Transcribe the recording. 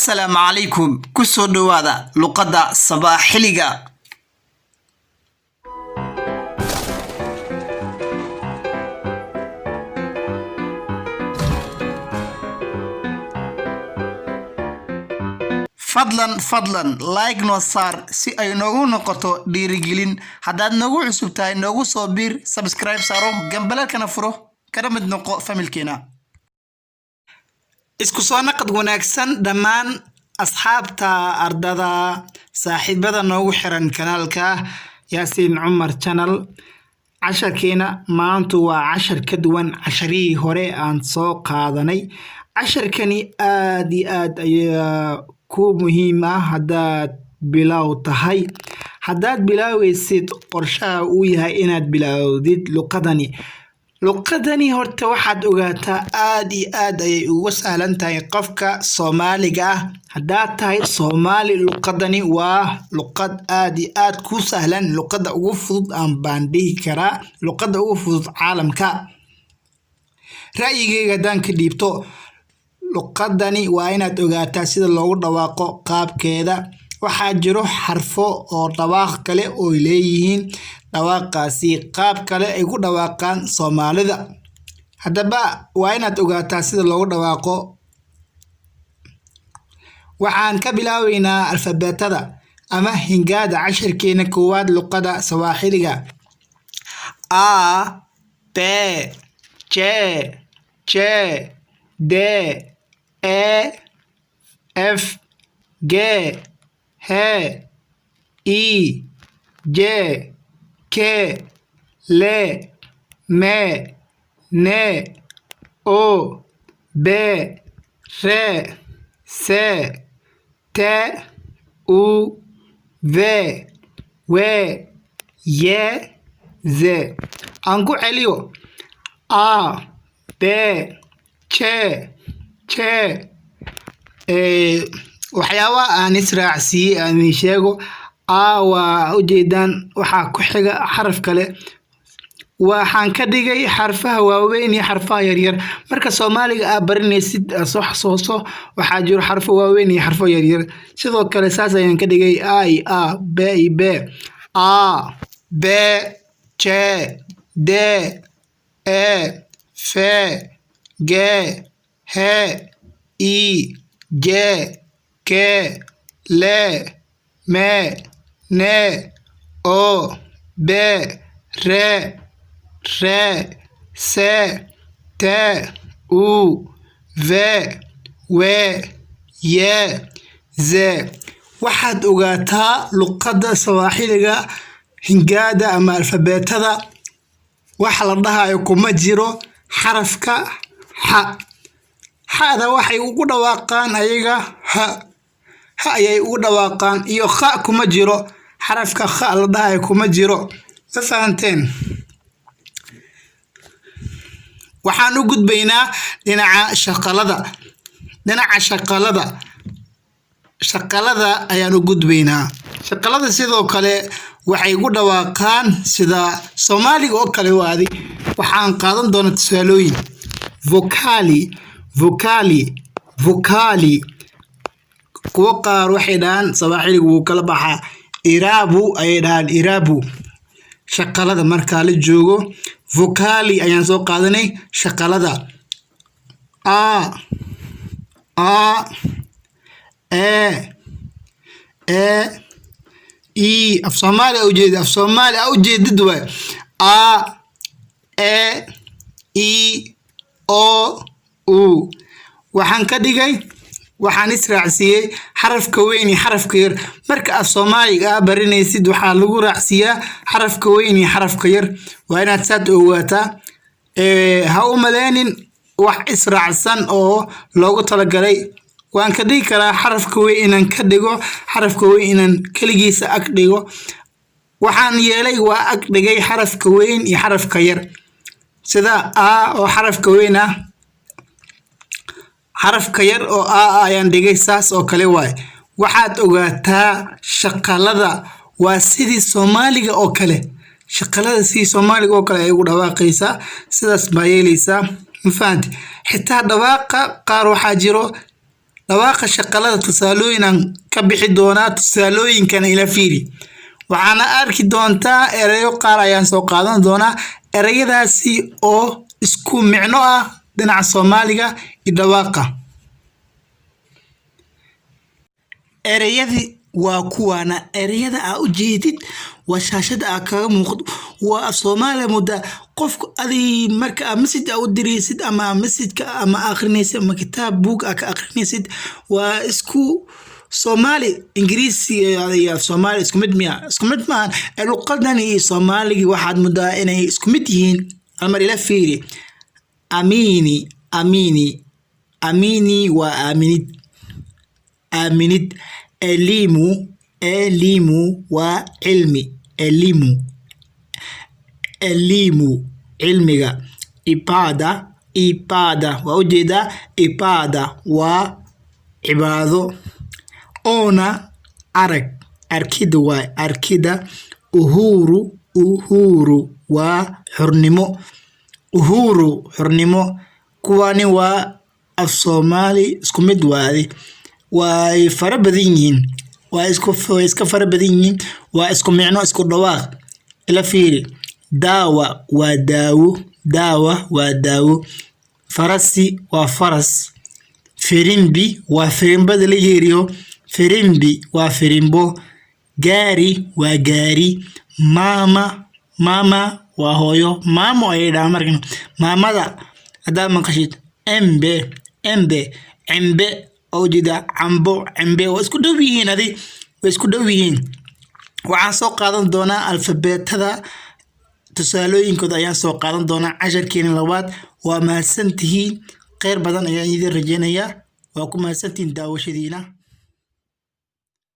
Assalaamu calaykum, kusoo dhowaada luqadda Sabaaxiliga. Fadlan, fadlan like noo saar si ay noogu noqoto dhiirigelin. Haddaad noogu cusub tahay, noogu soo biir, subscribe saaro, gambaleelkana furo, kana mid noqo familkeena. Isku soo naqad wanaagsan dhammaan asxaabta, ardada, saaxiibada noogu xiran kanaalka Yaasiin Cumar Channel. Casharkeena maantu waa cashar ka duwan casharihii hore aan soo qaadanay. Casharkani aad iyo aad ayaa ku muhiim ah haddaad bilow tahay, haddaad bilaaweysid qorshaha uu yahay inaad bilowdid luqadani. Luqadani horta waxaad ogaataa aad iyo aad ayay uga sahlan tahay qofka Soomaaliga ah. Haddaad tahay Soomaali, luqadani waa luqad aad iyo aad ku sahlan, luqadda ugu fudud aan baan dhihi karaa, luqadda ugu fudud caalamka. Ra'yigeyga haddaan ka dhiibto, luqadani waa inaad ogaataa sida loogu dhawaaqo, qaabkeeda. Waxaa jiro xarfo oo dhawaaq kale ooy leeyihiin, dhawaaqaasi qaab kale ay ku dhawaaqaan Soomaalida. Haddaba waa inaad ogaataa sida loogu dhawaaqo. Waxaan ka bilaabeynaa alfabeetada ama hingaada cashirkeena koowaad, luqada Sawaaxiliga. A, B, C, J, D, E, F, G, H, I, J, K, L, M, N, O, B, R, S, T, U, V, W, Y, Z. Aan ku celiyo: A, B, C, J. Waxyaabaha aan israacsiiyey aan idin sheego. A waa ujeedaan, waxaa ku xiga xaraf kale. Waxaan ka dhigay xarfaha waaweyn iyo xarfaha yaryar. Marka Soomaaliga aad baranaysid, soo xasuuso, waxaa jiro xarfo waaweyn iyo xarfo yaryar. Sidoo kale saas ayaan ka dhigay A iyo A, B iyo B. A, B, C, D, E, F, G, H, I, J, K, L, M, N, O, B, R, R, S, T, U, V, W, Y, Z. Waxaad ogaataa luqadda Sawaaxiliga hingaada ama alfabeetada waxa la dhahayo kuma jiro xarafka xa. Xada waxay ugu dhawaaqaan ayaga ha, ha ayay ugu dhawaaqaan, iyo kha kuma jiro. Xarafka kha la dhahayo kuma jiro. Ma fahanteen? Waxaan u gudbaynaa dhinaca shaqalada. Dhinaca shaqalada, shaqalada ayaan u gudbaynaa. Shaqalada sidoo kale waxay ugu dhawaaqaan sida Soomaaliga oo kale. Waadi waxaan qaadan doonaa tusaalooyin. Vokali, vokali, vokali. Kuwo qaar waxay dhahaan Sawaaxiligu wuu kala baxaa, irabu ayay dhahaan, irabu. Shaqalada markaa la joogo, vokali ayaan soo qaadanay. Shaqalada: A, A, E, E, I. Af Soomaali a ujeedid, af Soomaali a ujeedid waay. A, E, I, O, U. Waxaan ka dhigay, waxaan israacsiiyey xarafka weyn iyo xarafka yar. Marka af Soomaaliga aa baranaysid, waxaa lagu raacsiiyaa xarafka weyn iyo xarafka yar. Waa inaad saad ogaataa. Ha u maleynin wax israacsan oo loogu talagalay. Waan ka dhigi karaa xarafka weyn inaan ka dhigo, xarafka weyn inaan keligiisa ag dhigo. Waxaan yeelay waa ag dhigay xarafka weyn iyo xarafka yar, sida A oo xarafka weyn ah, xarafka yar oo A ayaan dhigay, saas oo kale waay. Waxaad ogaataa shaqalada waa sidii Soomaaliga oo kale. Shaqalada sidii Soomaaliga oo kale ay ugu dhawaaqaysaa, sidaas baa yeelaysaa. Ma fahanti? Xitaa dhawaaqa qaar waxaa jiro Dhawaaqa shaqalada tusaalooyin ka bixi doonaa. Tusaalooyinkan ila fiiri. Waxaana arki doontaa erayo qaar ayaan soo qaadan doonaa, ereyadaasi oo isku micno ah dhinaca Soomaaliga iyo dhawaaqa. Ereyadii waa kuwaana. Ereyada aa ujeedid waa shaashada aa kaga muuqdo, waa af Soomaaliya. Mudda qofku adi marka aa message aa u diraysid ama messageka ama akhrinaysid ama kitaab buug aa ka akhrinaysid, waa isku Soomaali. Ingiriisi iyo af Soomaali isku mid miya? Isku mid maahan. Luqadan iyo Soomaaligii waxaad muddaa inay isku mid yihiin. Almar ila fiiri. Amini, amini, amini waa aaminid, aaminid. Elimu, elimu waa cilmi. Elimu, elimu, cilmiga. Ibada, ibada waa ujeedaa, ibada waa cibaado. Ona, arag, arkida waay, arkida. Uhuru, uhuru waa xornimo. Uhuru, xornimo. Kuwani waa af Soomaali, isku mid waadi. Way fara badan yihiin, waa isku way iska fara badan yihiin, waa isku micno, isku dhawaaq. Ila fiiri. Dawa waa daawo, dawa waa daawo. Farasi waa faras. Firimbi waa firimbada la yeeriyo, firimbi waa firimbo. Gari waa gaari. Mama, mama waa hooyo, maamo ayay dhahaan. Markan maamada haddaad maqashid. Embe, embe, cembe oo ujeeda, cambo, cembe, waa isku dhow yihiin adi, way isku dhow yihiin. Waxaan soo qaadan doonaa alfabeetada, tusaalooyinkooda ayaan soo qaadan doonaa casharkeena labaad. Waa mahadsantihiin, kheyr badan ayaan idin rajeynayaa. Waa ku mahadsantihiin daawashadiina.